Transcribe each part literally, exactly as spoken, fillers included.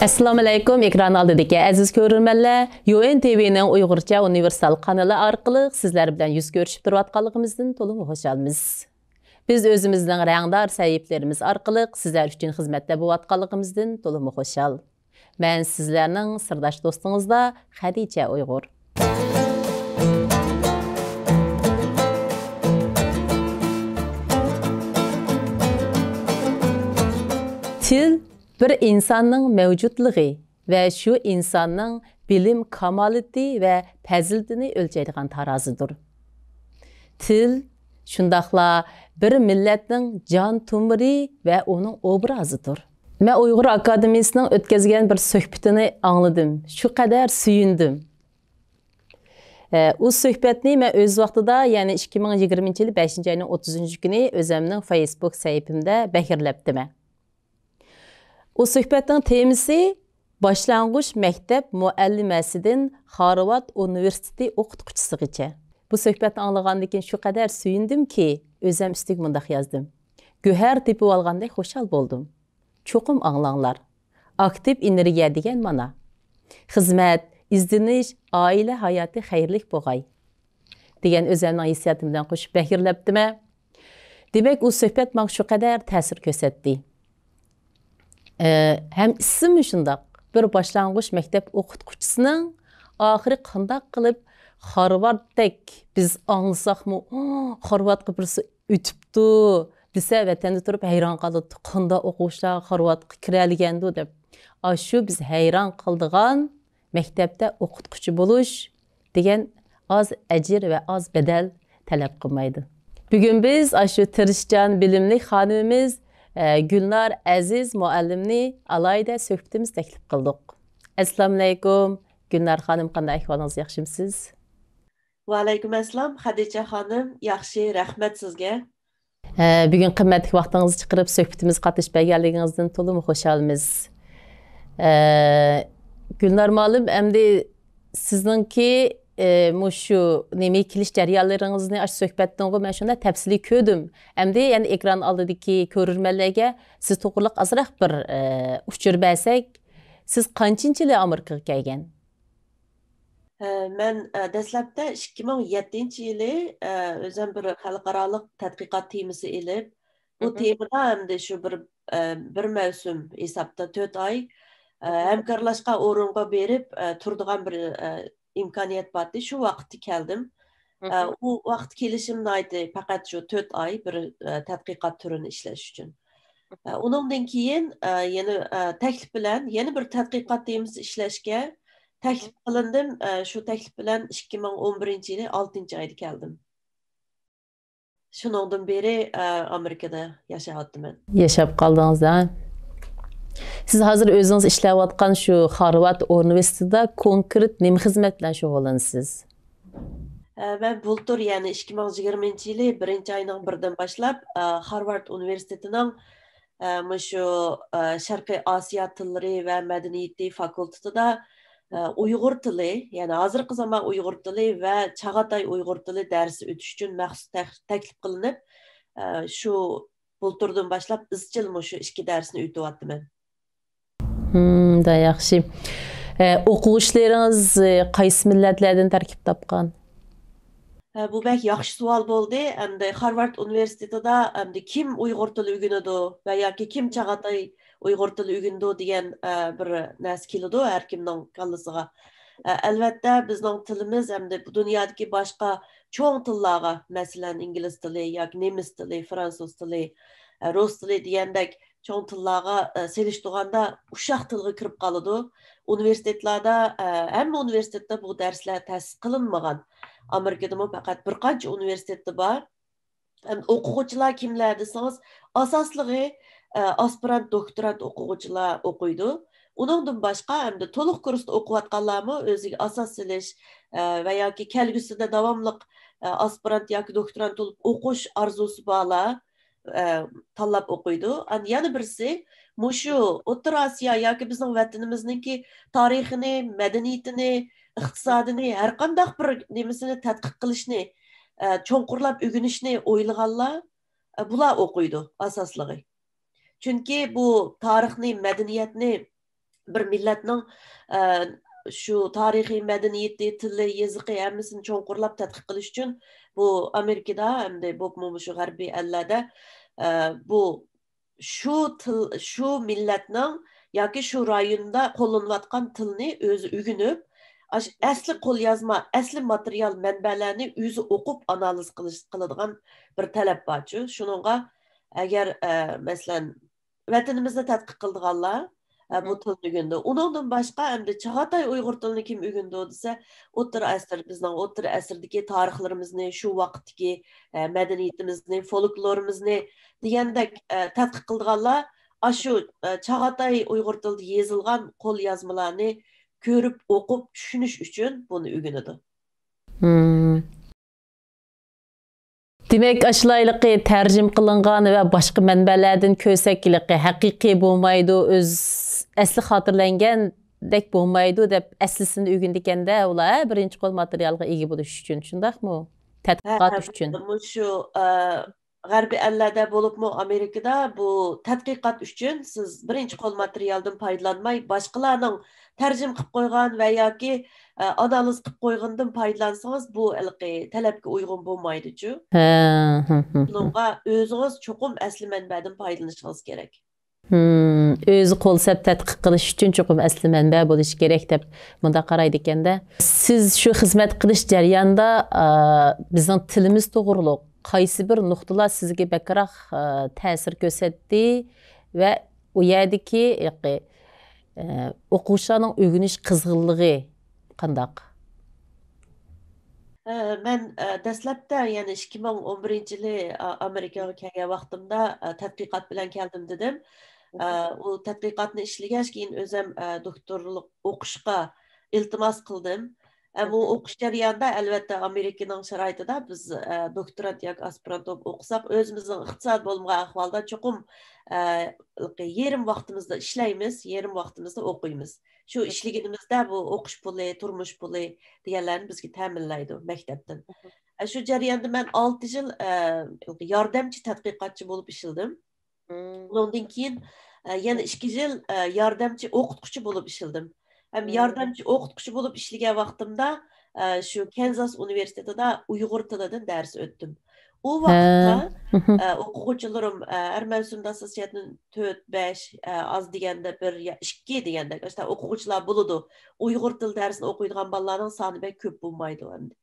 ئەسسالامۇئەلەيكۇم، ئېكران ئالدىدىكى ئەزىز كۆرۈرمەنلەر. يۇ ئېن تىۋىنىڭ ئۇيغۇرچە ئۇنىۋېرسال قانىلى ئارقىلىق سىزلەر بىلەن يۈز كۆرۈشۈپ تۇرۇۋاتقانلىقىمىزدىن تولىمۇ خۇشالمىز. بىز ئۆزىمىزنىڭ رەڭدار سەھىپىلىرىمىز ئارقىلىق سىزلەر ئۈچۈن خىزمەتتە بولۇۋاتقانلىقىمىزدىن تولىمۇ خۇشال. مەن سىزلەرنىڭ سىرداش دوستىڭىزدا خەدىچە ئۇيغۇر. تىل بىر ئىنساننىڭ مەۋجۇتلۇقى ۋە شۇ ئىنساننىڭ بىلىم كامالىتى ۋە پەزىلىتىنى ئۆلچەيدىغان تارازىدۇر. تىل شۇنداقلا بىر مىللەتنىڭ جان تومۇرى ۋە ئۇنىڭ ئوبرازىدۇر. مەن ئۇيغۇر ئاكادېمىيىسىنىڭ ئۆتكۈزگەن بىر سۆھبىتىنى ئاڭلىدىم. شۇ قەدەر سۆيۈندۈم. ئە، ئۇ سۆھبەتنى مەن ئۆز ۋاقتىدا، يەنى ئىككى مىڭ يىگىرمىنچى يىلى بەشىنچى ئاينىڭ ئوتتۇزىنچى كۈنى ئۆزۈمنىڭ فېيسبۇك سەھىپەمدە بەھىرلەپتىمەن. ئۇ سۆھبەتنىڭ تېمىسى باشلانغۇچ مەكتەپ مۇئەللىمەسىدىن خارۋارد ئۇنىۋېرسىتېتى ئوقۇتقۇچىسىغىچە. بۇ سۆھبەتنى ئاڭلىغاندىن كېيىن شۇ قەدەر سۆيۈندۈمكى، ئۆزۈم ئۈستىگە مۇنداق يازدىم: «گۆھەر تېپىۋالغاندەك خۇشال بولدۇم. چوقۇم ئاڭلاڭلار. ئاكتىپ ئېنېرگىيە دېگەن مانا. خىزمەت، ئىزدىنىش، ئائىلە ھاياتى خەيرلىك بوغاي.» دېگەن ئۆزۈمنىڭ ھېسسىياتىم بىلەن قوشۇپ بەھىرلەپتىمەن. دېمەك، ئۇ سۆھبەت ماڭا شۇ قەدەر تەسىر كۆرسەتتى. ئە، ھەم ئىسمىمۇ شۇنداق. بىر باشلانغۇچ مەكتەپ ئوقۇتقۇچىسىنىڭ ئاخىرى قانداق قىلىپ خارۋاردتەك بىز ئاڭلىساقمۇ، «ئۇ، خارۋاردقا بىرسى ئۆتۈپتۇ» دېسە، ۋەتەندە تۇرۇپ ھەيران قالىدۇ، «قانداق ئوقۇغۇچىلار خارۋاردقا كىرەلىگەندۇ؟» دەپ. ئاشۇ بىز ھەيران قالىدىغان مەكتەپتە ئوقۇتقۇچى بولۇش دېگەن ئاز ئەجىر ۋە ئاز بەدەل تەلەپ قىلمايدۇ. بۈگۈن بىز ئاشۇ تىرىشچان، بىلىملىك خانىمىمىز، ئە، گۈلنار ئەزىز مۇئەللىمنى ئالاھىدە سۆھبىتىمىز تەكلىپ قىلدۇق. ئەسسالامۇئەلەيكۇم، گۈلنار خانىم، قانداق ئەھۋالىڭىز، ياخشىمۇسىز؟ ۋەئەلەيكۇم ئەسسالام، خەدىچە خانىم، ياخشى، رەھمەت سىزگە. ھە، بۈگۈن قىممەتلىك ۋاقتىڭىزنى چىقىرىپ سۆھبىتىمىزگە قاتنىشىپ بەرگەنلىكىڭىزدىن تولىمۇ خۇشالمىز. ئە، گۈلنار مۇئەللىم، ئەمدى سىزنىڭكى، ئە، مۇشۇ نېمە كېلىش جەريانلىرىڭىزنى ئاشۇ سۆھبەتتىنغۇ مەن شۇنداق تەپسىلىي كۆردۈم. ئەمدى يەنە ئېكران ئالدىدىكى كۆرۈرمەنلەرگە سىز توغرىلىق ئازراق بىر، ئە، ئۇچۇر بەرسەك، سىز قانچىنچى يىلى ئامېرىكىغا كەلگەن؟ ھە، مەن، ئە، دەسلەپتە ئىككى مىڭ يەتتىنچى يىلى، ئە، ئۆزۈم بىر خەلقئارالىق تەتقىقات تېمىسى ئېلىپ، بۇ تېمىدا ئەمدى شۇ بىر، ئە، بىر مەۋسۇم ھېسابتا تۆت ئاي، ئە، ھەمكارلاشقان ئورۇنغا بېرىپ، ئە، تۇرىدىغان بىر، ئە، ئىمكانىيەت بارتى. شۇ ۋاقىتتا كەلدىم. ئە، ئۇ ۋاقىت كېلىشىم ناھايىتى پەقەت شۇ تۆت ئاي بىر، ئە، تەتقىقات تۈرىنى ئىشلەش ئۈچۈن. ئە، ئۇنىڭدىن كېيىن، ئە، يەنە، ئە، تەكلىپ بىلەن يەنە بىر تەتقىقات تېمىسى ئىشلەشكە تەكلىپ قىلىندىم. ئە، شۇ تەكلىپ بىلەن ئىككى مىڭ ئون بىرىنچى يىلى ئالتىنچى ئايدا كەلدىم. شۇنىڭدىن بېرى، ئە، ئامېرىكىدا ياشاۋاتىمەن. ياشاپ قالدىڭىز ھە؟ سىز ھازىر ئۆزىڭىز ئىشلەۋاتقان شۇ خارۋارد ئۇنىۋېرسىتېتىدا كونكرېت نېمە خىزمەت بىلەن شۇغۇللىنىسىز؟ ئە، مەن بۇلتۇر، يەنى ئىككى مىڭ يىگىرمىنچى يىلى بىرىنچى ئاينىڭ بىرىدىن باشلاپ، ئە، خارۋارد ئۇنىۋېرسىتېتىنىڭ، ئە، مۇشۇ، ئە، شەرقىي ئاسىيا تىللىرى ۋە مەدەنىيىتى فاكۇلتېتىدا، ئە، ئۇيغۇر تىلى، يەنى ھازىرقى زامان ئۇيغۇر تىلى ۋە چاغاتاي ئۇيغۇر تىلى دەرسى ئۆتۈش ئۈچۈن مەخسۇس تەك-، تەكلىپ قىلىنىپ، ئە، شۇ بۇلتۇردىن باشلاپ ئىزچىل مۇشۇ ئىككى دەرسنى ئۆتۈۋاتىمەن. ھىم، دا ياخشى. ئە، ئوقۇغۇچىلىرىڭىز، ئە، قايسى مىللەتلەردىن تەركىب تاپقان؟ ھە، بۇ بەك ياخشى سوئال بولدى. ئەمدى خارۋارد ئۇنىۋېرسىتېتىدا ئەمدى كىم ئۇيغۇر تىلى ئۆگىنىدۇ ۋە ياكى كىم چاغاتاي ئۇيغۇر تىلى ئۆگىنىدۇ دېگەن، ئە، بىر نەرسە كېلىدۇ ھەر كىمنىڭ كاللىسىغا. ئە، ئەلۋەتتە، بىزنىڭ تىلىمىز ئەمدى بۇ دۇنيادىكى باشقا چوڭ تىللارغا، مەسىلەن، ئىنگلىز تىلى ياكى نېمىس تىلى، فىرانسۇز تىلى، ئە، رۇس تىلى دېگەندەك چوڭ تىللارغا، ئە، سېلىشتۇرغاندا ئۇششاق تىلغا كىرىپ قالىدۇ. ئۇنىۋېرسىتېتلاردا، ئە، ھەممە ئۇنىۋېرسىتېتتا بۇ دەرسلەر تەسىس قىلىنمىغان. ئامېرىكىدىمۇ پەقەت بىر قانچە ئۇنىۋېرسىتېتتا بار. ئەمدى ئوقۇغۇچىلار كىملەر دېسىڭىز، ئاساسلىقى، ئە، ئاسپىرانت، دوكتورانت ئوقۇغۇچىلار ئوقۇيدۇ. ئۇنىڭدىن باشقا، ئەمدى تولۇق كۇرستا ئوقۇۋاتقانلارمۇ ئۆزىگە ئاساس سېلىش، ئە، ۋە ياكى كەلگۈسىدە داۋاملىق، ئە، ئاسپىرانت ياكى دوكتورانت بولۇپ ئوقۇش ئارزۇسى بارلار، ئە، تاللاپ ئوقۇيدۇ. ئەن-، يەنە بىرسى، مۇشۇ ئوتتۇرا ئاسىيا ياكى بىزنىڭ ۋەتىنىمىزنىڭكى تارىخىنى، مەدەنىيىتىنى، ئىقتىسادىنى، ھەر قانداق بىر نېمىسىنى تەتقىق قىلىشنى، ئە، چوڭقۇرلاپ ئۆگىنىشنى ئويلىغانلار، ئە، بۇلار ئوقۇيدۇ ئاساسلىقى. چۈنكى بۇ تارىخنى، مەدەنىيەتنى، بىر مىللەتنىڭ، ئە، شۇ تارىخىي مەدەنىيىتى، تىلى، يېزىقى، ھەممىسىنى چوڭقۇرلاپ تەتقىق قىلىش ئۈچۈن بۇ ئامېرىكىدا ھەمدە بولۇپمۇ مۇشۇ غەربىي ئەللەردە، ئە، بۇ شۇ تىل، شۇ مىللەتنىڭ ياكى شۇ رايوندا قوللىنىلىۋاتقان تىلنى ئۆزى ئۆگىنىپ، ئاش-، ئەسلى قوليازما، ئەسلى ماتېرىيال مەنبەلەرنى ئۆزى ئوقۇپ ئانالىز قىلىش، قىلىدىغان بىر تەلەپ بارچۇ. شۇنىڭغا ئەگەر، ئە، مەسىلەن، ۋەتىنىمىزنى تەتقىق قىلىدىغانلار، ئە، بۇ تىلنى ئۆگىنىدۇ. ئۇنىڭدىن باشقا ئەمدى چاغاتاي ئۇيغۇر تىلىنى كىم ئۆگىنىدۇ دېسە، ئوتتۇرا ئەسىر، بىزنىڭ ئوتتۇرا ئەسىردىكى تارىخلىرىمىزنى، شۇ ۋاقىتتىكى، ئە، مەدەنىيىتىمىزنى، فولكلورىمىزنى دېگەندەك، ئە، تەتقىق قىلىدىغانلار ئاشۇ، ئە، چاغاتاي ئۇيغۇر تىلىدا يېزىلغان قوليازمىلارنى كۆرۈپ، ئوقۇپ، چۈشىنىش ئۈچۈن بۇنى ئۆگىنىدۇ. مم. دېمەك، ئاشۇلايلىقى تەرجىمە قىلىنغان ۋە باشقا مەنبەلەردىن كۆرسەك، ھېلىقى ھەقىقىي بولمايدۇ، ئۆز ئەسلى خاتىرىلەنگەندەك بولمايدۇ دەپ ئەسلىسىنى ئۆگىنىدىكەندە، ئۇلار، ھە، بىرىنچى قول ماتېرىيالغا ئىگە بولۇش ئۈچۈن، شۇنداقمۇ؟ ھە، تەتقىقات ھە، ئۈچۈن. مۇشۇ، ئە، غەربىي ئەللەردە بولۇپمۇ ئامېرىكىدا بۇ تەتقىقات ئۈچۈن سىز بىرىنچى قول ماتېرىيالدىن پايدىلانماي، باشقىلارنىڭ تەرجىمە قىلىپ قويغان ۋە ياكى، ئە، ئانالىز قىلىپ قويغىنىدىن پايدىلانسىڭىز، بۇ ھېلىقى تەلەپكە ئۇيغۇن بولمايدۇچۇ. ھە، ھە، ھە، ھە. شۇنىڭغا ئۆزىڭىز چوقۇم ئەسلى مەنبەدىن پايدىلىنىشىڭىز كېرەك. ھىم، ئۆزى قول سەپ تەتقىق قىلىش ئۈچۈن چوقۇم ئەسلى مەنبە بولۇشى كېرەك دەپ مۇنداق قارايدىكەندە. سىز شۇ خىزمەت قىلىش جەريانىدا، ئا، بىزنىڭ تىلىمىز توغرۇلۇق قايسى بىر نۇقتىلار سىزگە بەكرەك، ئا، تەسىر كۆرسەتتى ۋە ئۇ يەردىكى، ياقى، ئە، ئوقۇغۇچىلارنىڭ ئۆگىنىش قىزغىنلىقى قانداق؟ ئە، مەن، ئە، دەسلەپتە، يەنى ئىككى مىڭ ئون بىرىنچى يىلى، ئا-، ئامېرىكىغا كەلگەن ۋاقتىمدا، ئە، تەتقىقات بىلەن كەلدىم دېدىم. ئە، ئۇ تەتقىقاتنى ئىشلىگەچ كېيىن ئۆزۈم، ئە، دوكتورلۇق ئوقۇشقا ئىلتىماس قىلدىم. ئە، بۇ ئوقۇش جەريانىدا، ئەلۋەتتە، ئامېرىكىنىڭ شارائىتىدا بىز، ئە، دوكتورانت ياكى ئاسپىرانت بولۇپ ئوقۇساق، ئۆزىمىزنىڭ ئىقتىسادى بولمىغان ئەھۋالدا چوقۇم، ئە، يېرىم ۋاقتىمىزدا ئىشلەيمىز، يېرىم ۋاقتىمىزدا ئوقۇيمىز. شۇ ئىشلىگىنىمىزدە بۇ ئوقۇش پۇلى، تۇرمۇش پۇلى دېگەنلەرنى بىزگە تەمىنلەيدۇ مەكتەپتىن. ئە، شۇ جەرياندا مەن ئالتە يىل، ئە، ياردەمچى تەتقىقاتچى بولۇپ ئىشلىدىم. ئۇنىڭدىن كېيىن، ئە، يەنە ئىككى يىل، ئە، ياردەمچى ئوقۇتقۇچى بولۇپ ئىشلىدىم. ھەم ياردەمچى ئوقۇتقۇچى بولۇپ ئىشلىگەن ۋاقتىمدا، ئە، شۇ كەنزاس ئۇنىۋېرسىتېتىدا ئۇيغۇر تىلىدىن دەرس ئۆتتۈم. ئۇ ۋاقىتتا، ئە، ئوقۇغۇچىلىرىم، ئە، ھەر مەۋسۇمدا ئاساسىي جەھەتتىن تۆت، بەش، ئە، ئاز دېگەندە بىر يا ئىككى دېگەندەك، ئاشۇنداق ئوقۇغۇچىلار بولىدۇ. ئۇيغۇر تىل دەرسىنى ئوقۇيدىغان بالىلارنىڭ سانى بەك كۆپ بولمايدۇ ئەمدى.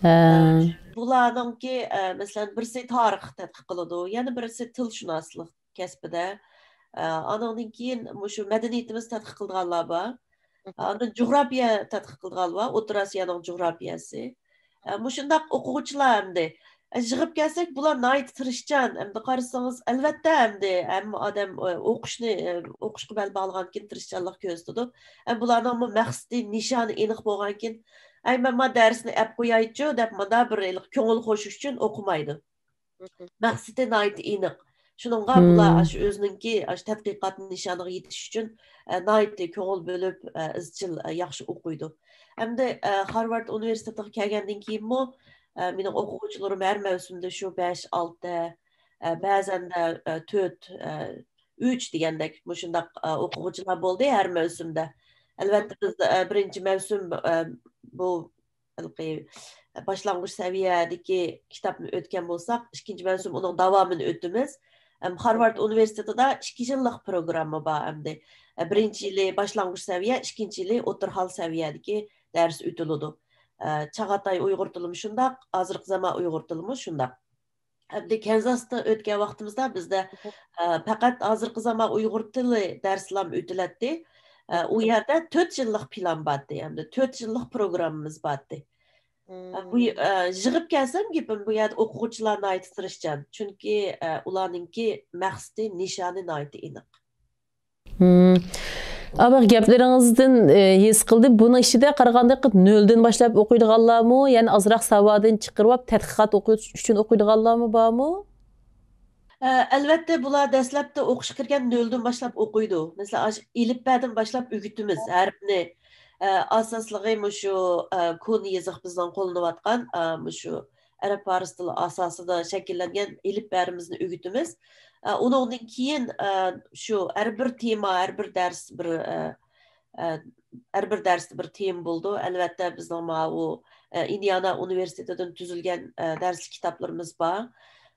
ھە. ئە، بۇلارنىڭكى، ئە، مەسىلەن، بىرسى تارىخ تەتقىق قىلىدۇ، يەنە بىرسى تىلشۇناسلىق كەسپىدە. ئە، ئانىڭدىن كېيىن مۇشۇ مەدەنىيىتىمىز تەتقىق قىلىدىغانلار بار. ئاندىن جۇغراپىيە تەتقىق قىلىدىغانلار بار، ئوتتۇرا ئاسىيانىڭ جۇغراپىيەسى. ئە، مۇشۇنداق ئوقۇغۇچىلار ئەمدى. ئە، يىغىپ كەلسەك، بۇلار ناھايىتى تىرىشچان. ئەمدى قارىسىڭىز، ئەلۋەتتە، ئەمدى ھەممە ئادەم، ئە، ئوقۇشنى، ئە، ئوقۇشقا بەل باغلىغاندىكىن تىرىشچانلىق كۆرسىتىدۇ. ئە، بۇلارنىڭمۇ مەقسىتى، نىشانى ئېنىق بولغانكىن، ئەي، مەن ما دەرسنى ئەپ قويايچۇ دەپ، مۇنداق بىر ھېلىقى كۆڭۈل قوشۇش ئۈچۈن ئوقۇمايدۇ. مەقسىتى ناھايىتى ئېنىق. شۇنىڭغا بۇلار ئاشۇ ئۆزىنىڭكى ئاشۇ تەتقىقات نىشانىغا يېتىش ئۈچۈن، ئە، ناھايىتى كۆڭۈل بۆلۈپ، ئە، ئىزچىل، ئە، ياخشى ئوقۇيدۇ. ئەمدى، ئە، خارۋارد ئۇنىۋېرسىتېتىغا كەلگەندىن كېيىنمۇ، ئە، مېنىڭ ئوقۇغۇچىلىرىم ھەر مەۋسۇمدا شۇ بەش، ئالتە، ئە، بەزەندە، ئە، تۆت، ئە، ئۈچ دېگەندەك مۇشۇنداق، ئە، ئوقۇغۇچىلار بولدى ھەر مەۋسۇمدە. ئەلۋەتتە، بىز، ئە، بىرىنچى مەۋسۇم، ئە، بۇ ھېلىقى باشلانغۇچ سەۋىيەدىكى كىتابنى ئۆتكەن بولساق، ئىككىنچى مەۋسۇم ئۇنىڭ داۋامىنى ئۆتىمىز. ھەم خارۋارد ئۇنىۋېرسىتېتىدا ئىككى يىللىق پروگرامما بار ئەمدى. بىرىنچى يىلى باشلانغۇچ سەۋىيە، ئىككىنچى يىلى ئوتتۇرا ھال سەۋىيەدىكى دەرس ئۆتۈلىدۇ. چاغاتاي ئۇيغۇر تىلىمۇ شۇنداق، ھازىرقى زامان ئۇيغۇر تىلىمۇ شۇنداق. ئەمدى كەنزاستا ئۆتكەن ۋاقتىمىزدا بىزدە، ئە، پەقەت ھازىرقى زامان ئۇيغۇر تىلى دەرسلام ئۆتۈلەتتى. ئە، ئۇ يەردە تۆت يىللىق پىلان بارتتى، ھەمدە تۆت يىللىق پروگراممىمىز بارتتى. ئە، بۇ، ئە، يىغىپ كەلسەم گېپىم، بۇ يەردە ئوقۇغۇچىلار ناھايىتى تىرىشچان. چۈنكى، ئە، ئۇلارنىڭكى مەقسىتى، نىشانى ناھايىتى ئېنىق. ھىم. ئاباق گەپلىرىڭىزدىن، ئى، ھېس قىلدىم. بۇنىڭ ئىچىدە قارىغاندا نۆلدىن باشلاپ ئوقۇيدىغانلارمۇ، يەنى ئازراق ساۋادىنى چىقىرىۋاپ تەتقىقات ئوقۇش ئۈچۈن ئوقۇيدىغانلارمۇ بارمۇ؟ ئە، ئەلۋەتتە، بۇلار دەسلەپتە ئوقۇشقا كىرگەن نۆلدىن باشلاپ ئوقۇيدۇ. مەسىلەن، ئاشۇ ئېلىپبەدىن باشلاپ ئۆگىتىمىز ھەرپنى. ئە، ئاساسلىقى مۇشۇ، ئە، كونا يېزىق بىزنىڭ قوللىنىۋاتقان، ئە، مۇشۇ ئەرەب پارس تىلى ئاساسىدا شەكىللەنگەن ئېلىپبەلىرىمىزنى ئۆگىتىمىز. ئە، ئۇنىڭدىن كېيىن، ئە، شۇ ھەر بىر تېما، ھەر بىر دەرس بىر، ئە، ئە، ھەر بىر دەرستە بىر تېما بولىدۇ. ئەلۋەتتە، بىزنىڭ ماۋۇ، ئە، ئىندىئانا ئۇنىۋېرسىتېتىدىن تۈزۈلگەن، ئە، دەرسلىك كىتابلىرىمىز بار.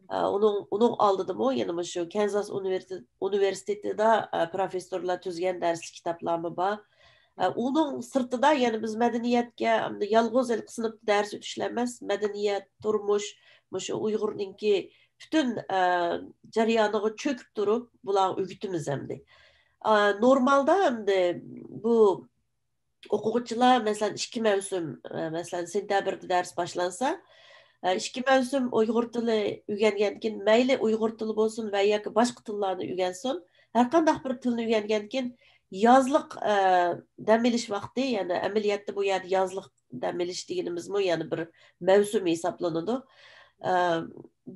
ئە، ئۇنىڭ، ئۇنىڭ ئالدىدىمۇ يەنە مۇشۇ كەنزاس ئۇنىۋېرسىتېت-، ئۇنىۋېرسىتېتىدا، ئە، پروفېسسورلار تۈزگەن دەرسلىك كىتابلارمۇ بار. ئە، ئۇنىڭ سىرتىدا يەنە بىز مەدەنىيەتكە، ئەمدى يالغۇز ھېلىقى سىنىپتا دەرس ئۆتۈشلا ئەمەس، مەدەنىيەت، تۇرمۇش، مۇشۇ ئۇيغۇرنىڭكى پۈتۈن، ئە، جەريانىغا چۆكۈپ تۇرۇپ، بۇلارغا ئۆگىتىمىز ئەمدى. ئە، نورمالدا ئەمدى بۇ ئوقۇغۇچىلار، مەسىلەن، ئىككى مەۋسۇم، ئە، مەسىلەن، سېنتەبىردە دەرس باشلانسا، ئە، ئىككى مەۋسۇم ئۇيغۇر تىلى ئۆگەنگەندىن كېيىن، مەيلى ئۇيغۇر تىلى بولسۇن ۋە ياكى باشقا تىللارنى ئۆگەنسۇن، ھەر قانداق بىر تىلنى ئۆگەنگەندىن كېيىن يازلىق، ئە، دەم ئېلىش ۋاقتى، يەنى ئەمەلىيەتتە بۇ يەردە يازلىق دەم ئېلىش دېگىنىمىزمۇ يەنە بىر مەۋسۇم ھېسابلىنىدۇ. ئە،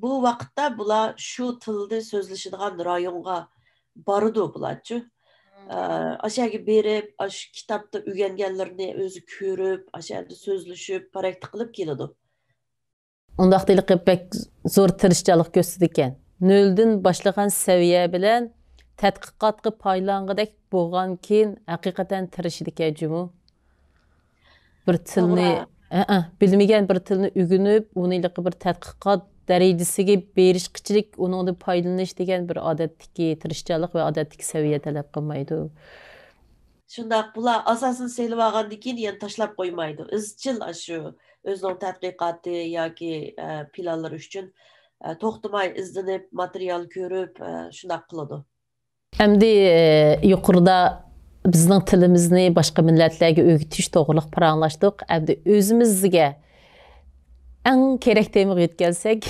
بۇ ۋاقىتتا بۇلار شۇ تىلدا سۆزلىشىدىغان رايونغا بارىدۇ بۇلارچۇ. ئە، ئاشۇ يەرگە بېرىپ، ئاشۇ كىتابتا ئۆگەنگەنلىرىنى ئۆزى كۆرۈپ، ئاشۇ يەردە سۆزلىشىپ، پراكتىك قىلىپ كېلىدۇ. ئۇنداقتا ھېلىقى بەك زور تىرىشچانلىق كۆرسىتىدىكەن. نۆلدىن باشلىغان سەۋىيە بىلەن تەتقىقاتقا پايلانغۇدەك بولغانكىن، ھەقىقەتەن تىرىشىدىكەن جۇمۇ. بىر تىلنى، توغرا. ھەئە، بىلمىگەن بىر تىلنى ئۆگىنىپ، ئۇنى ھېلىقى بىر تەتقىقات دەرىجىسىگە بېرىشقىچىلىك ئۇنىڭدىن پايدىلىنىش دېگەن بىر ئادەتتىكى تىرىشچانلىق ۋە ئادەتتىكى سەۋىيە تەلەپ قىلمايدۇ. شۇنداق، بۇلار ئاساسىنى سېلىۋالغاندىن كېيىن يەنە تاشلاپ قويمايدۇ. ئىزچىل ئاشۇ ئۆزىنىڭ تەتقىقاتى ياكى، ئە، پىلانلىرى ئۈچۈن، ئە، توختىماي ئىزدىنىپ، ماتېرىيال كۆرۈپ، ئە، شۇنداق قىلىدۇ. ئەمدى، ئە، يۇقىرىدا بىزنىڭ تىلىمىزنى باشقا مىللەتلەرگە ئۆگىتىش توغرىلىق پاراڭلاشتۇق. ئەمدى ئۆزىمىزگە ئەڭ كېرەك تېمىغا يۆتكەلسەك،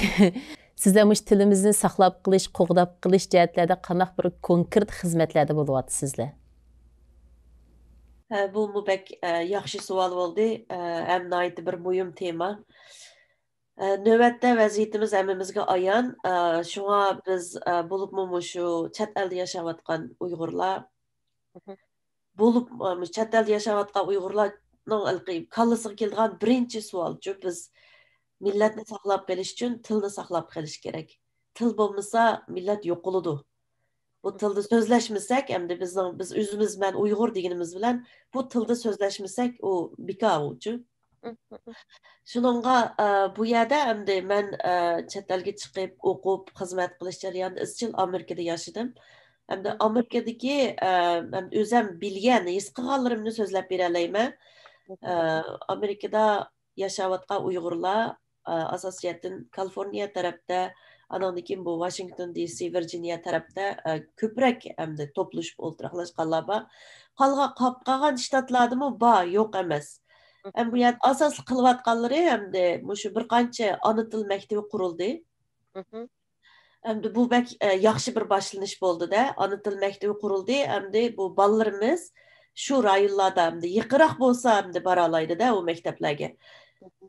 سىزلەر مۇشۇ تىلىمىزنى ساقلاپ قېلىش، قوغداپ قېلىش جەھەتلەردە قانداق بىر كونكرېت خىزمەتلەردە بولۇۋاتىسىزلەر؟ ھە، بۇمۇ بەك، ئە، ياخشى سوئال بولدى، ئە، ھەم ناھايىتى بىر مۇھىم تېما. ئە، نۆۋەتتە ۋەزىيىتىمىز ھەممىمىزگە ئايان، ئە، شۇڭا بىز، ئە، بولۇپمۇ مۇشۇ چەت ئەلدە ياشاۋاتقان ئۇيغۇرلار، بولۇپ، ئە، مۇشۇ چەت ئەلدە ياشاۋاتقان ئۇيغۇرلارنىڭ ھېلىقى كاللىسىغا كېلىدىغان بىرىنچى سوئالچۇ، بىز مىللەتنى ساقلاپ قېلىش ئۈچۈن تىلنى ساقلاپ قېلىش كېرەك. تىل بولمىسا، مىللەت يوقىلىدۇ. بۇ تىلدا سۆزلەشمىسەك، ئەمدى بىزنىڭ، بىز ئۆزىمىز «مەن ئۇيغۇر» دېگىنىمىز بىلەن، بۇ تىلدا سۆزلەشمىسەك، ئۇ بىكار ئۇچۇ. شۇنىڭغا، ئە، بۇ يەردە ئەمدى مەن، ئە، چەت ئەلگە چىقىپ، ئوقۇپ، خىزمەت قىلىش جەريانىدا ئىزچىل ئامېرىكىدا ياشىدىم. ئەمدى ئامېرىكىدىكى، ئە، ئەمدى ئۆزەم بىلگەن، ھېس قىلغانلىرىمنى سۆزلەپ بېرەلەيمەن. ئە، ئامېرىكىدا ياشاۋاتقان ئۇيغۇرلار، ئە، ئاساسىي جەھەتتىن كالىفورنىيە تەرەپتە، ئانىڭدىن كېيىن بۇ ۋاشىنگتون دى سى، ۋىرجىنىيە تەرەپتە، ئە، كۆپرەك ئەمدى توپلىشىپ ئولتۇراقلاشقانلار بار. قالغان، قاپ قالغان شتاتلاردىمۇ بار، يوق ئەمەس. ئەمدى بۇ يەردە ئاساسلىق قىلىۋاتقانلىرى ئەمدى مۇشۇ بىر قانچە ئانا تىل مەكتىۋى قۇرۇلدى. ئەمدى بۇ بەك، ئە، ياخشى بىر باشلىنىش بولدى-دە. ئانا تىل مەكتىۋى قۇرۇلدى. ئەمدى بۇ بالىلىرىمىز شۇ رايونلاردا، ئەمدى يېقىنراق بولسا، ئەمدى بارالايدۇ-دە ئۇ مەكتەپلەرگە.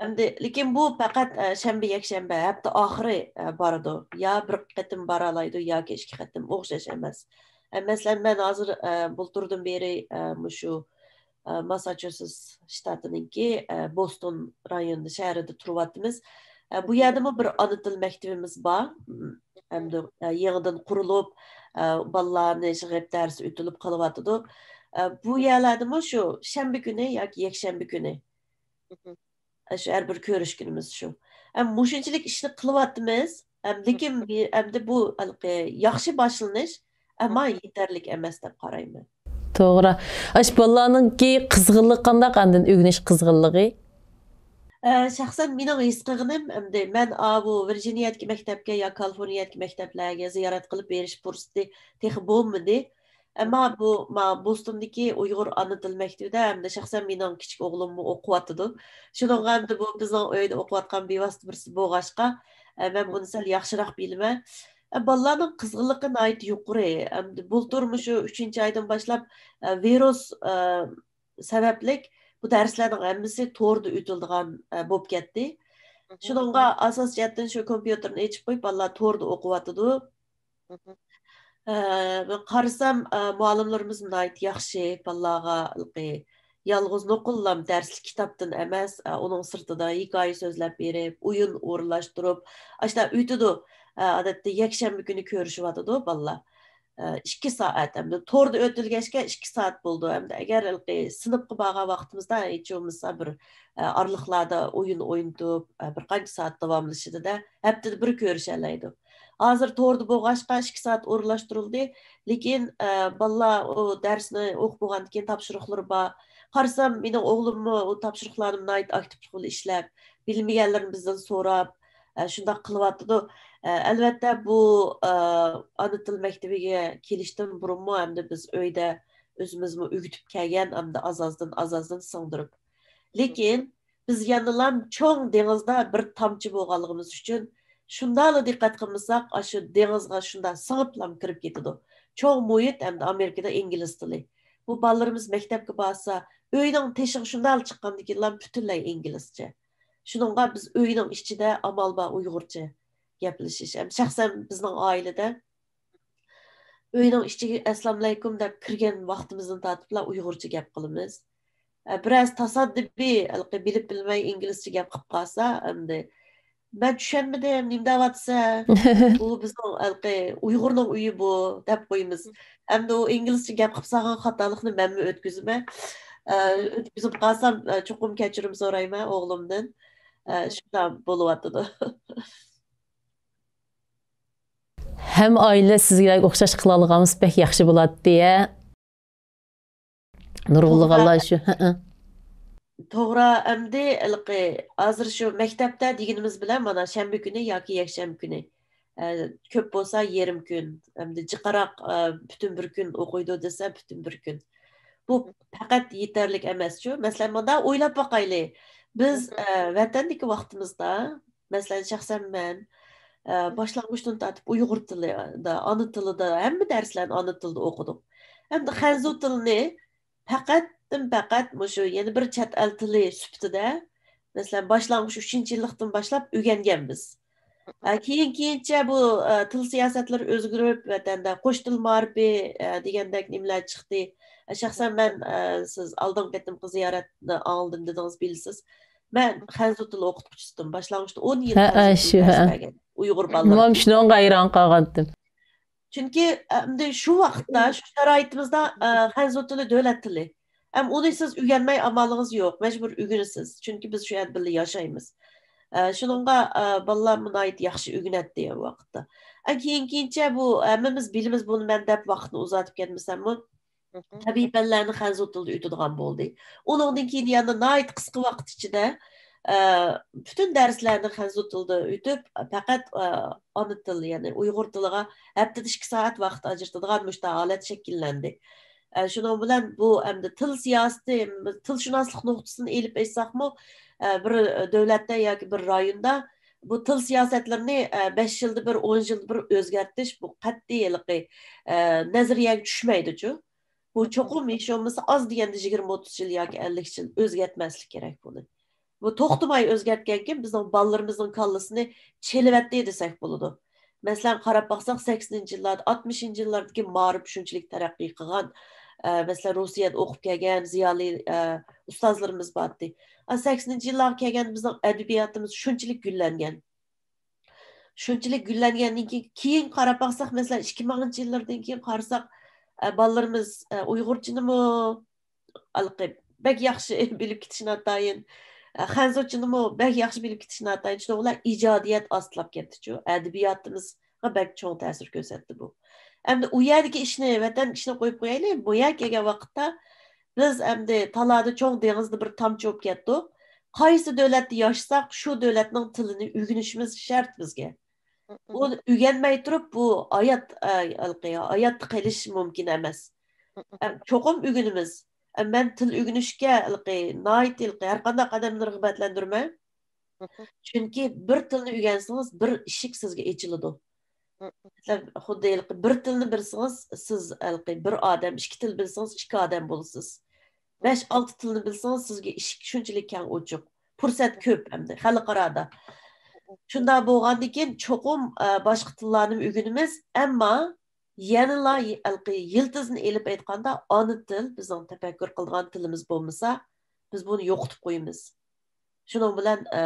ئەمدى، لېكىن بۇ پەقەت، ئە، شەنبە، يەكشەنبە، ھەپتە ئاخىرى، ئە، بارىدۇ. يا بىر قېتىم بارالايدۇ، ياكى ئىككى قېتىم، ئوخشاش ئەمەس. ئە، مەسىلەن، مەن ھازىر، ئە، بۇلتۇردىن بېرى، ئە، مۇشۇ ئە، ماسساچۇسېتس شتاتىنىڭكى، ئە، بوستون رايونىدا، شەھىرىدە تۇرۇۋاتىمىز. ئە، بۇ يەردىمۇ بىر ئانا تىل مەكتىۋىمىز بار. م، ئەمدى، ئە، يېڭىدىن قۇرۇلۇپ، ئە، بالىلارنى يىغىپ دەرس ئۆتۈلۈپ قېلىۋاتىدۇ. ئە، بۇ يەرلەردىمۇ شۇ شەنبە كۈنى ياكى يەكشەنبە كۈنى. ئە، شۇ ھەر بىر كۆرۈشكىنىمىز شۇ. ئە، مۇشۇنچىلىك ئىشنى قىلىۋاتىمىز. ئەم، لېكىن بى-، ئەمدى بۇ ھېلىقى ياخشى باشلىنىش، ئەمما يېتەرلىك ئەمەس دەپ قارايمەن. توغرا. ئاشۇ بالىلارنىڭكى قىزغىنلىقى قانداق ئاندىن ئۆگىنىش قىزغىنلىقى؟ ئە، شەخسەن مېنىڭ ھېس قىلغىنىم، ئەمدى مەن ئاۋۇ ۋىرجىنىيەدىكى مەكتەپكە يا كالىفورنىيەدىكى مەكتەپلەرگە زىيارەت قىلىپ بېرىش پۇرسىتى تېخى بولمىدى. ئەمما بۇ، ما، بوستوندىكى ئۇيغۇر ئانا تىل مەكتىۋىدە ھەمدە شەخسەن مېنىڭ كىچىك ئوغلۇممۇ ئوقۇۋاتىدۇ. شۇنىڭغا ئەمدى بۇ بىزنىڭ ئۆيدە ئوقۇۋاتقان بىۋاسىتە بىرسى بولغاچقا، ئە، مەن بۇنى سەل ياخشىراق بىلىمەن. ئە، بالىلارنىڭ قىزغىنلىقى ناھايىتى يۇقىرى. ئەمدى بۇلتۇر مۇشۇ ئۈچىنچى ئايدىن باشلاپ، ئە، ۋىرۇس، ئە، سەۋەبلىك بۇ دەرسلەرنىڭ ھەممىسى توردا ئۆتۈلىدىغان، ئە، بولۇپ كەتتى. شۇنىڭغا ئاساسىي جەھەتتىن شۇ كومپيۇتېرنى ئېچىپ قويۇپ، بالىلار توردا ئوقۇۋاتىدۇ. ئە، مەن قارىسام، ئە، مۇئەللىملىرىمىز ناھايىتى ياخشى، بالىلارغا ھېلىقى يالغۇز نوقۇللام دەرسلىك كىتابتىن ئەمەس، ئە، ئۇنىڭ سىرتىدا ھېكايە سۆزلەپ بېرىپ، ئويۇن ئورۇنلاشتۇرۇپ، ئاشۇنداق ئۆتىدۇ. ئە، ئادەتتە يەكشەنبە كۈنى كۆرۈشۈۋاتىدۇ بالىلار. ئىككى سائەت، ھەمدە توردا ئۆتۈلگەچكە ئىككى سائەت بولىدۇ. ھەمدە ئەگەر ھېلىقى سىنىپقا بارغان ۋاقتىمىزدا ھېچ بولمىسا بىر، ئە، ئارىلىقلاردا ئويۇن ئوينىتىپ، ئە، بىر قانچە سائەت داۋاملىشىدۇ-دە، ھەپتىدە بىر كۆرۈشەلەيدۇ. ھازىر توردا بولغاچقا ئىككى سائەت ئورۇنلاشتۇرۇلدى. لېكىن، ئە، بالىلار ئۇ دەرسنى ئوقۇپ بولغاندىن كېيىن تاپشۇرۇقلىرى بار. قارىسام، مېنىڭ ئوغلۇممۇ ئۇ تاپشۇرۇقلارنى ناھايىتى ئاكتىپلىق بىلەن ئىشلەپ، بىلمىگەنلىرىنى بىزدىن سوراپ، ئە، شۇنداق قىلىۋاتىدۇ. ئە، ئەلۋەتتە، بۇ، ئە، ئانا تىل مەكتىۋىگە كېلىشتىن بۇرۇنمۇ ھەمدە بىز ئۆيدە ئۆزىمىزمۇ ئۆگىتىپ كەلگەن، ھەمدە ئاز-ئازدىن، ئاز-ئازدىن سىڭدۈرۈپ. لېكىن بىز يەنىلا چوڭ دېڭىزدا بىر تامچە بولغانلىقىمىز ئۈچۈن شۇنداقلا دىققەت قىلمىساق، ئاشۇ دېڭىزغا شۇنداق سىڭىپلا كىرىپ كېتىدۇ. چوڭ مۇھىت ھەمدە ئامېرىكىدا ئىنگلىز تىلى. بۇ بالىلىرىمىز مەكتەپكە بارسا، ئۆينىڭ تېشىغا شۇنداقلا چىققاندىن كېيىنلا پۈتۈنلەي ئىنگلىزچە. شۇنىڭغا بىز ئۆينىڭ ئىچىدە ئامال بار ئۇيغۇرچە گەپلىشىش. ھەم شەخسەن بىزنىڭ ئائىلىدە ئۆينىڭ ئىچىگە «ئەسسالامۇئەلەيكۇم» دەپ كىرگەن ۋاقتىمىزدىن تارتىپلا ئۇيغۇرچە گەپ قىلىمىز. ئە، بىرەرسى تاسادىپىي، ھېلىقى بىلىپ بىلمەي ئىنگلىزچە گەپ قىلىپ قالسا، ئەمدى «مەن چۈشەنمىدىم، نېمە دەۋاتىسەن؟ بۇ بىزنىڭ ھېلىقى ئۇيغۇرنىڭ ئۆيى بۇ» دەپ قويىمىز. ئەمدى ئۇ ئىنگلىزچە گەپ قىلىپ سالغان خاتالىقنى مەنمۇ ئۆتكۈزىمەن. ئە، ئۆتكۈزۈپ قالسام، ئە، چوقۇم كەچۈرۈم سورايمەن ئوغلۇمدىن. ئە، شۇنداق بولۇۋاتىدۇ. ھەممە ئائىلە سىزگە ئوخشاش قىلالىغانمىز بەك ياخشى بولاتتى ھە. نۇرغۇنلىغانلار شۇ. توغرا، ئەمدى ھېلىقى ھازىر شۇ مەكتەپتە دېگىنىمىز بىلەن مانا شەنبە كۈنى ياكى يەكشەنبە كۈنى، ئە، كۆپ بولسا يېرىم كۈن، ئەمدى جىقراق، ئە، پۈتۈن بىر كۈن ئوقۇيدۇ دېسە پۈتۈن بىر كۈن. بۇ پەقەت يېتەرلىك ئەمەسچۇ. مەسىلەن، مۇنداق ئويلاپ باقايلى. بىز، ئە، ۋەتەندىكى ۋاقتىمىزدا، مەسىلەن، شەخسەن مەن، ئە، باشلانغۇچتىن تارتىپ ئۇيغۇر تىلىدا، ئانا تىلىدا، ھەممە دەرسلەرنى ئانا تىلدا ئوقۇدۇق. ئەمدى خەنزۇ تىلىنى پەقەتتىن پەقەت مۇشۇ يەنە بىر چەت ئەل تىلى سۈپىتىدە، مەسىلەن، باشلانغۇچ ئۈچىنچى يىللىقتىن باشلاپ ئۆگەنگەنبىز. ئە، كېيىن كېيىنچە بۇ، ئە، تىل سىياسەتلىرى ئۆزگىرىپ، ۋەتەندە قوش تىل مائارىپى، ئە، دېگەندەك نېمىلەر چىقتى. ئە، شەخسەن مەن، ئە، سىز ئالدىنقى قېتىمقى زىيارەتنى ئاڭلىدىم دېدىڭىز، بىلىسىز. مەن خەنزۇ تىلى ئوقۇتقۇچىسىدىم. باشلانغۇچتا ئون يىل خەنزۇ تىلى دەرس بەرگەن ئۇيغۇر بالىلىرىغا. مەن شۇنىڭغا ھەيران قالغانتىم. چۈنكى، ئەمدى شۇ ۋاقىتتا، شۇ شارائىتىمىزدا، ئە، خەنزۇ تىلى دۆلەت تىلى. ئەم ئۇنى سىز ئۆگەنمەي ئامالىڭىز يوق، مەجبۇر ئۆگىنىسىز. چۈنكى بىز شۇ يەردە بىللە ياشايمىز. ئە، شۇنىڭغا، ئە، بالىلارمۇ ناھايىتى ياخشى ئۆگىنەتتى ئۇ ۋاقىتتا. ئە، كېيىن كېيىنچە بۇ ھەممىمىز بىلىمىز بۇنى مەن دەپ ۋاقىتنى ئۇزارتىپ كەتمىسەممۇ، تەبىئىي پەنلەرنى خەنزۇ تىلىدا ئۆتىدىغان بولدى. ئۇنىڭدىن كېيىن يەنە ناھايىتى قىسقا ۋاقىت ئىچىدە، ئە، پۈتۈن دەرسلەرنى خەنزۇ تىلىدا ئۆتۈپ، پەقەت، ئە، ئانا تىل، يەنى ئۇيغۇر تىلىغا ھەپتىدە ئىككى سائەت ۋاقىت ئاجرىتىدىغان مۇشۇنداق ھالەت شەكىللەندى. ئە، شۇنىڭ بىلەن بۇ ئەمدى تىل سىياسىتى، تىلشۇناسلىق نۇقتىسىدىن ئېلىپ ئېيتساقمۇ، ئە، بىر دۆلەتتە ياكى بىر رايوندا بۇ تىل سىياسەتلىرىنى، ئە، بەش يىلدا بىر، ئون يىلدا بىر ئۆزگەرتىش، بۇ قەتئىي ھېلىقى، ئە، نەزەرىيەگە چۈشمەيدىچۇ. بۇ چوقۇم ھېچ بولمىسا ئاز دېگەندە يىگىرمە ئوتتۇز يىل ياكى ئەللىك يىل ئۆزگەرتمەسلىك كېرەك بۇنى. بۇ توختىماي ئۆزگەرتكەنكىن بىزنىڭ بالىلىرىمىزنىڭ كاللىسىنى چېلىۋەتتى دېسەك بولىدۇ. مەسىلەن، قاراپ باقساق، سەكسىنىنچى يىللاردا، ئاتمىشىنچى يىللاردىكى مائارىپ شۇنچىلىك تەرەققىي قىلغان، ئە، مەسىلەن، روسىيەدە ئوقۇپ كەلگەن زىيالىي، ئە، ئۇستازلىرىمىز بارتتى. ئا، سەكسىنىنچى يىللارغا كەلگەندە بىزنىڭ ئەدەبىياتىمىز شۇنچىلىك گۈللەنگەن. شۇنچىلىك گۈللەنگەندىن كېيىن، كېيىن قاراپ باقساق، مەسىلەن، ئىككى مىڭىنچى يىللاردىن كېيىن قارىساق، ئە، بالىلىرىمىز، ئە، ئۇيغۇرچىنىمۇ ھېلىقى بەك ياخشى بىلىپ كېتىشى ناتايىن، ئە، خەنزۇچىنىمۇ بەك ياخشى بىلىپ كېتىشى ناتايىن. شۇنىڭ بىلەن ئىجادىيەت ئاستىلاپ كەتتىچۇ. ئەدەبىياتىمىزغا بەك چوڭ تەسىر كۆرسەتتى بۇ. ئەمدى ئۇ يەردىكى ئىشنى، ۋەتەن ئىشىنى قويۇپ قويايلى، بۇ يەرگە كەلگەن ۋاقىتتا بىز ئەمدى تالادا چوڭ دېڭىزدا بىر تامچە بولۇپ كەتتۇق. قايسى دۆلەتتە ياشىساق، شۇ دۆلەتنىڭ تىلىنى ئۆگىنىشىمىز شەرت بىزگە. ئۇنى ئۆگەنمەي تۇرۇپ، بۇ ھايات، ئە، ھېلىقى ھاياتتا قېلىش مۇمكىن ئەمەس. ئەم، چوقۇم ئۆگىنىمىز. ئەم، مەن تىل ئۆگىنىشكە ھېلىقى ناھايىتى ھېلىقى ھەر قانداق ئادەمنى رىغبەتلەندۈرىمەن. چۈنكى بىر تىلنى ئۆگەنسىڭىز، بىر ئىشىك سىزگە ئېچىلىدۇ. مەسىلەن، خۇددى ھېلىقى بىر تىلنى بىلسىڭىز، سىز ھېلىقى بىر ئادەم، ئىككى تىل بىلسىڭىز، ئىككى ئادەم بولىسىز. بەش، ئالتە تىلنى بىلسىڭىز، سىزگە ئىشىك شۇنچىلىك كەڭ ئوچۇق. پۇرسەت كۆپ ئەمدى خەلقئارادا. شۇنداق بولغاندىن كېيىن چوقۇم، ئە، باشقا تىللارنىمۇ ئۆگىنىمىز، ئەمما يەنىلا ھېلىقى يىلتىزىنى ئېلىپ ئېيتقاندا، ئانا تىل، بىزنىڭ تەپەككۇر قىلىدىغان تىلىمىز بولمىسا، بىز بۇنى يوقىتىپ قويىمىز. شۇنىڭ بىلەن، ئە،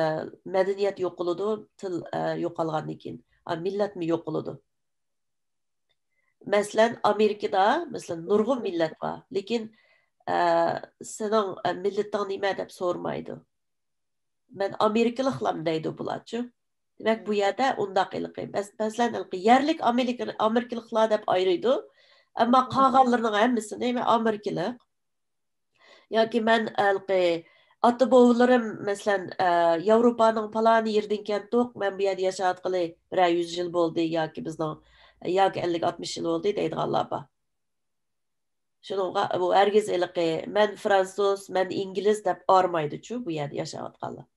مەدەنىيەت يوقىلىدۇ، تىل، ئە، يوقالغاندىن كېيىن، ئا، مىللەتمۇ يوقىلىدۇ. مەسىلەن، ئامېرىكىدا، مەسىلەن، نۇرغۇن مىللەت بار، لېكىن، ئە، سېنىڭ، ئە، مىللىتىڭ نېمە دەپ سورىمايدۇ. مەن ئامېرىكىلىقلام دەيدۇ بۇلارچۇ. دېمەك، بۇ يەردە ئۇنداق ھېلىقى، مەس-، مەسىلەن، ھېلىقى يەرلىك ئامېرىكا-، ئامېرىكىلىقلار دەپ ئايرىيدۇ. ئەمما قالغانلىرىنىڭ ھەممىسىنى مەن ئامېرىكىلىق. ياكى مەن ھېلىقى ئاتا-بوۋىلىرىم، مەسىلەن، ئە، ياۋروپانىڭ پالانى يېرىدىن كەلدۇق، مەن بۇ يەردە ياشاۋاتقىلى بىرەر يۈز يىل بولدى ياكى بىزنىڭ، ياكى ئەللىك، ئاتمىش يىل بولدى دەيدىغانلار بار. شۇنىڭغا بۇ ھەرگىز ھېلىقى مەن فرانسۇز، مەن ئىنگلىز دەپ ئارىمايدۇچۇ بۇ يەردە ياشاۋاتقانلار.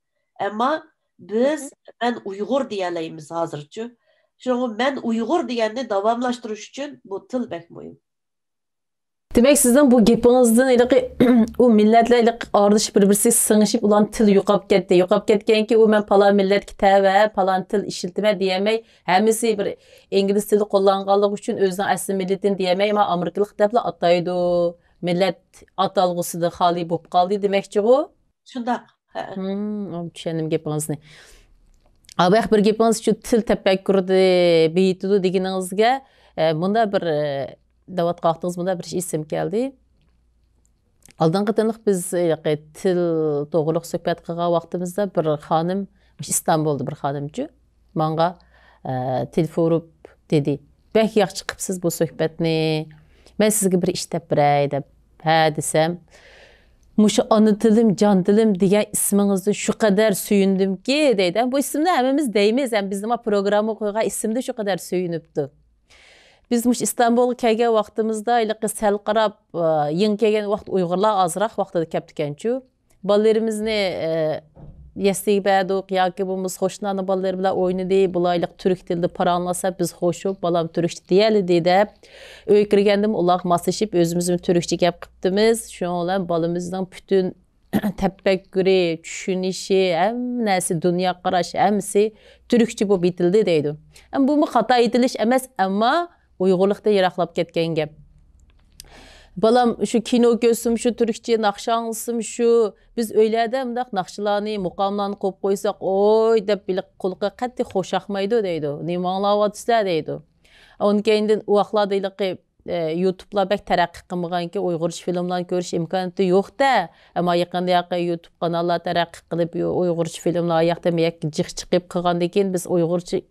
ئەمما بىز مەن ئۇيغۇر دېيەلەيمىز ھازىرچۇ. شۇڭا مەن ئۇيغۇر دېگەننى داۋاملاشتۇرۇش ئۈچۈن بۇ تىل بەك مۇھىم. دېمەك، سىزنىڭ بۇ گېپىڭىزدىن ھېلىقى ئۇ مىللەتلەر ھېلىقى ئارىلىشىپ، بىر-، بىرسىگە سىڭىشىپ، ئۇلارنىڭ تىلى يوقاپ كەتتى. يوقاپ كەتكەنكى، ئۇ مەن پالان مىللەتكە تەۋە، پالان تىل ئىشلىتىمەن دېيەلمەي، ھەممىسى بىر ئىنگلىز تىلى قوللانغانلىقى ئۈچۈن ئۆزىنىڭ ئەسلى مىللىتىنى دېيەلمەي، مانا ئامېرىكىلىق دەپلا ئاتايدۇ. مىللەت ئاتالغۇسىدىن خالىي بولۇپ قالدى دېمەكچىغۇ؟ شۇنداق. ھە. ھىم، چۈشەندىم گېپىڭىزنى. ئاباياق بىر گېپىڭىز شۇ تىل تەپەككۇرىنى بېيىتىدۇ دېگىنىڭىزگە، ئە، مۇندا بىر، ئە، دەۋاتقان ۋاقتىڭىز مۇندا بىر ئىش ئېسىمگە كەلدى. ئالدىنقى قېتىملىق بىز، ئە، تىل توغرۇلۇق سۆھبەت قىلغان ۋاقتىمىزدا بىر خانىم، مۇشۇ ئىستانبۇلدا بىر خانىمچۇ، ماڭا، ئە، تېلېفون ئۇرۇپ دېدى، «بەك ياخشى قىپسىز بۇ سۆھبەتنى. مەن سىزگە بىر ئىش دەپ بېرەي» دەپ. ھە دېسەم، «مۇشۇ ئانا تىلىم، جان تىلىم دېگەن ئىسمىڭىزدىن شۇ قەدەر سۆيۈندۈمكى» دەيدۇ. بۇ ئىسىمنى ھەممىمىز دەيمىز، ھەم بىزنىڭ پروگراممىغا قويغان ئىسىمدىن شۇ قەدەر سۆيۈنۈپتۇ. بىز مۇشۇ ئىستانبۇلغا كەلگەن ۋاقتىمىزدا، ھېلىقى سەل قاراپ، ئە، يېڭى كەلگەن ۋاقىت ئۇيغۇرلار ئازراق ۋاقتىدا كەپتىكەنچۇ. بالىلىرىمىزنى، ئە، يەسلىگە بەردۇق ياكى بولمىسا قوشنىلارنىڭ بالىلىرى بىلەن ئوينىدى. بۇلار ھېلىقى تۈرك تىلىدا پاراڭلاشسا، بىز خوش بولۇپ، بالام تۈركچە دېيەلىدى دەپ، ئۆيگە كىرگەندىمۇ ئۇلارغا ماسلىشىپ، ئۆزىمىزمۇ تۈركچە گەپ قىپتىمىز. شۇنىڭ بىلەن بالىمىزنىڭ پۈتۈن تەپەككۇرى، چۈشىنىشى، ھەممە نەرسە، دۇنياغا قاراشى ھەممىسى تۈركچە بولۇپ يېتىلدى دەيدۇ. ئەمما بۇمۇ خاتا يېتىلىش ئەمەس، ئەمما ئۇيغۇرلۇقتىن يىراقلاپ كەتكەن گەپ. بالام شۇ كىنو كۆرسىمۇ شۇ تۈركچە، ناخشا ئاڭلىسىمۇ شۇ. بىز ئۆيلەردە مۇنداق ناخشىلارنى، مۇقاملارنى قويۇپ قويساق، «ئوي» دەپ ھېلىقى قۇلىقى قەتئىي خوش ياقمايدۇ دەيدۇ. «نېمە ئاڭلاۋاتىسىلەر؟» دەيدۇ. ئۇنىڭ كەينىدىن ئۇ ۋاقىتلاردا ھېلىقى ئە، يۇتۇبلار بەك تەرەققىي قىلمىغانكەن، ئۇيغۇرچە فىلىملارنى كۆرۈش ئىمكانىيىتى يوق-دە. ئەمما يېقىندا ياقى يۇتۇب قاناللار تەرەققىي قىلىپ، يۇ-، ئۇيغۇرچە فىلىملار ئاياقتا مەيەك جىق چىقىپ قىلغاندىن كېيىن، بىز ئۇيغۇرچە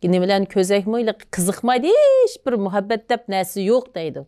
نېمىلەرنى كۆرسەكمۇ، ھېلىقى قىزىقمايدۇ، ھېچ بىر مۇھەببەت دەپ نەرسە يوق دەيدۇ.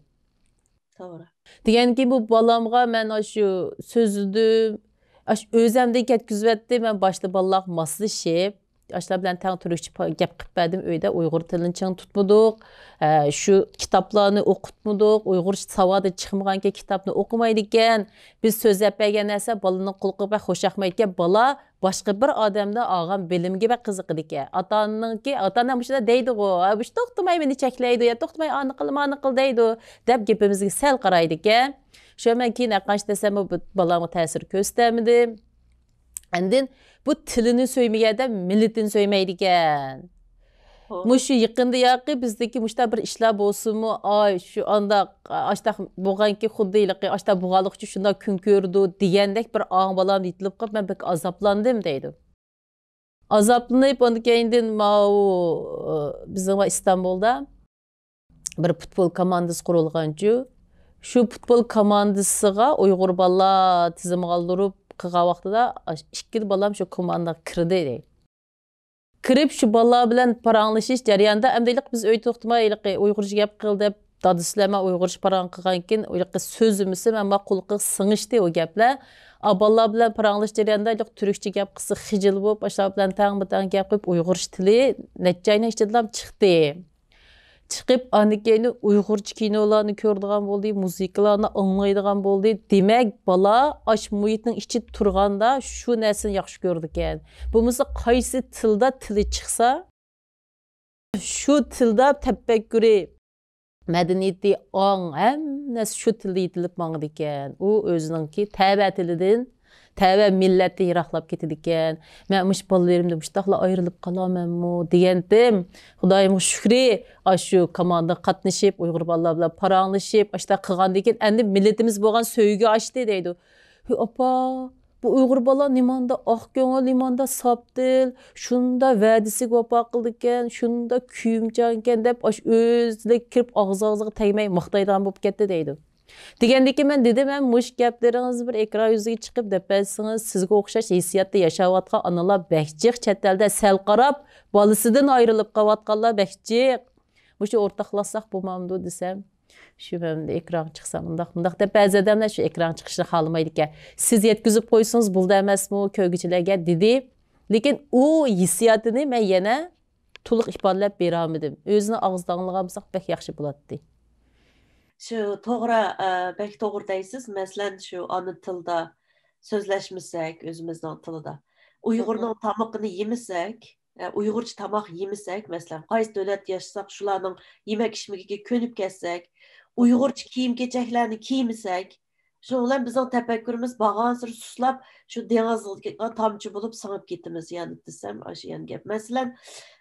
توغرا. دېگەندىن كېيىن بۇ بالامغا مەن ئاشۇ سۆزلىدىم، ئاشۇ ئۆزەمدىن كەتكۈزۈۋەتتىم. مەن باشتا بالىلارغا ماسلىشىپ، ئاشۇلار بىلەن تەڭ تۈركچە پا-، گەپ قىلىپ بەردىم. ئۆيدە ئۇيغۇر تىلىنى چىڭ تۇتمىدۇق. ئە، شۇ كىتابلارنى ئوقۇتمىدۇق. ئۇيغۇرچە ساۋادى چىقمىغانكەن، كىتابنى ئوقۇمايدىكەن. بىز سۆزلەپ بەرگەن نەرسە بالىنىڭ قۇلىقىغا بەك خوش ياقمايدىكەن. بالا باشقا بىر ئادەمدىن ئالغان بىلىمگە بەك قىزىقىدىكەن. ئاتا-ئانىنىڭكى، ئاتا-ئانا مۇشۇنداق دەيدىغۇ، «ھە، مۇشۇ توختىماي مېنى چەكلەيدۇ، يا توختىماي ئانى قىلما، ئانى قىل» دەيدۇ، دەپ گېپىمىزگە سەل قارايدىكەن. شۇ مەن كېيىن ھەرقانچە دېسەممۇ، بۇ بالامغا تەسىر كۆرسىتەلمىدىم. ئاندىن بۇ تىلىنى سۆيمىگەن ئادەم مىللىتىنى سۆيمەيدىكەن. مۇشۇ يېقىندا ياقى بىزدىكى مۇشۇنداق بىر ئىشلار بولسىمۇ، ئاي، شۇ ئانداق، ئاشتاق بولغانكى خۇددى ھېلىقى ئاشتاق بولغانلىقى ئۈچۈن شۇنداق كۈن كۆرىدۇ دېگەندەك بىر ئاڭ بالام يېتىلىپ قاپ، مەن بەك ئازابلاندىم دەيدۇ. ئازابلىنىپ، ئاندىن كەينىدىن ماۋۇ، بىزنىڭ ئىستانبۇلدا بىر پۇتبول كوماندىسى قۇرۇلغانچۇ. شۇ پۇتبول كوماندىسىغا ئۇيغۇر بالىلار تىزىمغا ئالدۇرۇپ قىلغان ۋاقتىدا، ئىككىلا بالام شۇ كوماندىغا كىردى دەيدۇ. كىرىپ، شۇ بالىلار بىلەن پاراڭلىشىش جەريانىدا، ئەمدى ھېلىقى بىز ئۆيدە توختىماي، ھېلىقى ئۇيغۇرچە گەپ قىل دەپ، دادىسى بىلەن مەن ئۇيغۇرچە پاراڭ قىلغانكىن، ھېلىقى سۆزىمىسىم، ئەمما قۇلىقىغا سىڭىشتى ئۇ گەپلەر. ئا، بالىلار بىلەن پاراڭلىشىش جەريانىدا، ھېلىقى تۈركچە گەپ قىلسا خىجىل بولۇپ، ئاشۇلار بىلەن تەڭمۇتەڭ گەپ قىلىپ، ئۇيغۇرچە تىلى نەچچە ئاينىڭ ئىچىدىلا چىقتى. چىقىپ، ئاندىن كېيىن ئۇيغۇرچە كىنولارنى كۆرىدىغان بولدى، مۇزىكىلارنى ئاڭلايدىغان بولدى. دېمەك، بالا ئاشۇ مۇھىتنىڭ ئىچىدە تۇرغاندا شۇ نەرسىنى ياخشى كۆرىدىكەن. بولمىسا قايسى تىلدا تىلى چىقسا، شۇ تىلدا تەپەككۇرى، مەدەنىيىتى، ئاڭ، ھەممە نەرسە شۇ تىلدا يېتىلىپ ماڭىدىكەن. ئۇ ئۆزىنىڭكى تەۋە تىلىدىن، تەۋە مىللەتتىن يىراقلاپ كېتىدىكەن. مەن مۇشۇ بالىلىرىمدىن مۇشۇنداقلا ئايرىلىپ قالامەنمۇ دېگەنتىم. خۇدايىمغا شۈكرى، ئاشۇ كوماندىغا قاتنىشىپ، ئۇيغۇر بالىلار بىلەن پاراڭلىشىپ، ئاشۇنداق قىلغاندىن كېيىن ئەمدى مىللىتىمىز بولغان سۆيگۈ ئاشتى دەيدۇ. ھۆي ئاپا، بۇ ئۇيغۇر بالا نېمانداق ئاق كۆڭۈل، نېمانداق ساپتىل، شۇنداق ۋەدىسىگە ۋاپا قىلىدىكەن، شۇنداق كۆيۈمچانكەن دەپ، ئاشۇ ئۆزلىرىگە كىرىپ ئاغزى-ئاغزىغا تەگمەي ماختايدىغان بولۇپ كەتتى دەيدۇ. دېگەندىكىن مەن دېدىم، ھەم مۇشۇ گەپلىرىڭىزنى بىر ئېكران يۈزىگە چىقىپ دەپ بەرسىڭىز، سىزگە ئوخشاش ھېسسىياتتا ياشاۋاتقان ئانىلار بەك جىق چەت ئەلدە سەل قاراپ، بالىسىدىن ئايرىلىپ قېلىۋاتقانلار بەك جىق. مۇشۇ ئورتاقلاشساق بولمامدۇ دېسەم، شۇ مەن ئېكرانغا چىقسام، مۇنداق، مۇنداق دەپ، بەزى ئادەملەر شۇ ئېكرانغا چىقىشنى خالىمايدىكەن. سىز يەتكۈزۈپ قويسىڭىز بولدى ئەمەسمۇ كۆرگۈچىلەرگە دېدى. لېكىن ئۇ ھېسسىياتىنى مەن يەنە تولۇق ئىپادىلەپ بېرەلمىدىم. ئۆزىنىڭ ئاغزىدا ئاڭلىغان بولساق بەك ياخشى بولاتتى. شۇ توغرا، ئە، بەك توغرا دەيسىز. مەسىلەن، شۇ ئانا تىلدا سۆزلەشمىسەك، ئۆزىمىزنىڭ تىلىدا، ئۇيغۇرنىڭ تامىقىنى يېمىسەك، ئە، ئۇيغۇرچە تاماق يېمىسەك، مەسىلەن، قايسى دۆلەتتە ياشىساق، شۇلارنىڭ يېمەك-ئىچمىكىگە كۆنۈپ كەتسەك، ئۇيغۇرچە كىيىم-كېچەكلەرنى كىيمىسەك، شۇنىڭ بىلەن بىزنىڭ تەپەككۇرىمىز بارغانسېرى سۇسلاپ، شۇ دېڭىزغا تامچە بولۇپ سىڭىپ كېتىمىز يەنە دېسەم، ئاشۇ يەنە گەپ. مەسىلەن،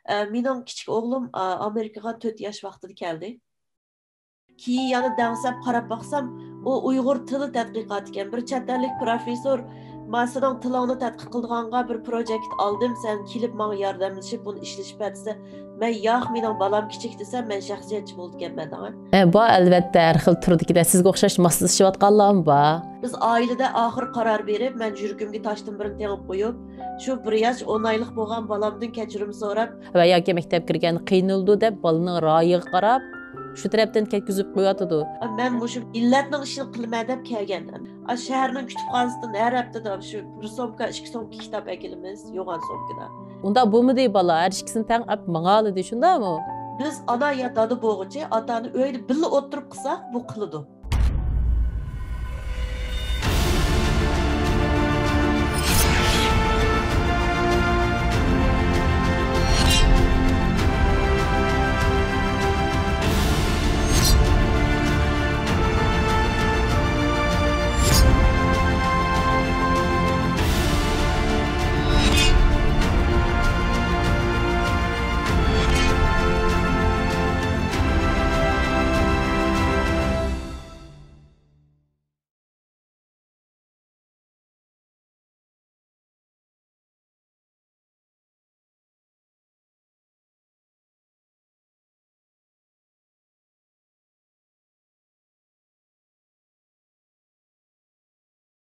ئە، مېنىڭ كىچىك ئوغلۇم، ئە، ئامېرىكىغا تۆت ياش ۋاقتىدا كەلدى. كېيىن يەنە دەڭسەپ قاراپ باقسام، ئۇ ئۇيغۇر تىلى تەتقىقاتى ئىكەن. بىر چەت ئەللىك پروفېسسور، «مەن سېنىڭ تىلىڭنى تەتقىق قىلىدىغانغا بىر پروجېكت ئالدىم، سەن كېلىپ ماڭا ياردەملىشىپ بۇنى ئىشلىشىپ بەر» دېسە، مەن «ياق، مېنىڭ بالام كىچىك» دېسەم، مەن شەخسىيەتچى بولىدىكەنمەن دەڭە. ئە، بار، ئەلۋەتتە، ھەر خىل تۈردىكىلەر سىزگە ئوخشاش ماسلىشىۋاتقانلارمۇ بار. بىز ئائىلىدە ئاخىر قارار بېرىپ، مەن يۈرىكىمگە تاشتىن بىرنى تېڭىپ قويۇپ، شۇ بىر ياش ئون ئايلىق بولغان بالامدىن كەچۈرۈم سوراپ، ۋە ياكى مەكتەپكە كىرگەندە قىينىلىدۇ دەپ، بالىنىڭ رايىغا قاراپ، شۇ تەرەپتىن كەتكۈزۈپ قويۇۋاتىدۇ. مەن مۇشۇ مىللەتنىڭ ئىشىنى قىلىمەن دەپ كەلگەن. ئا، شەھەرنىڭ كۇتۇپخانىسىدىن ھەر ھەپتىدە شۇ بىر سومكا، ئىككى سومكا كىتاب ئەكېلىمىز، يوغان سومكىدا. ئۇنداق بولمىدى، بالا. ھەر ئىككىسىنى تەڭ ئەپ ماڭالىدى، شۇنداقمۇ؟ بىز ئانا يا دادا بولغۇچى، ئاتا-ئانا ئۆيدە بىللە ئولتۇرۇپ قىلساق، بۇ قىلىدۇ.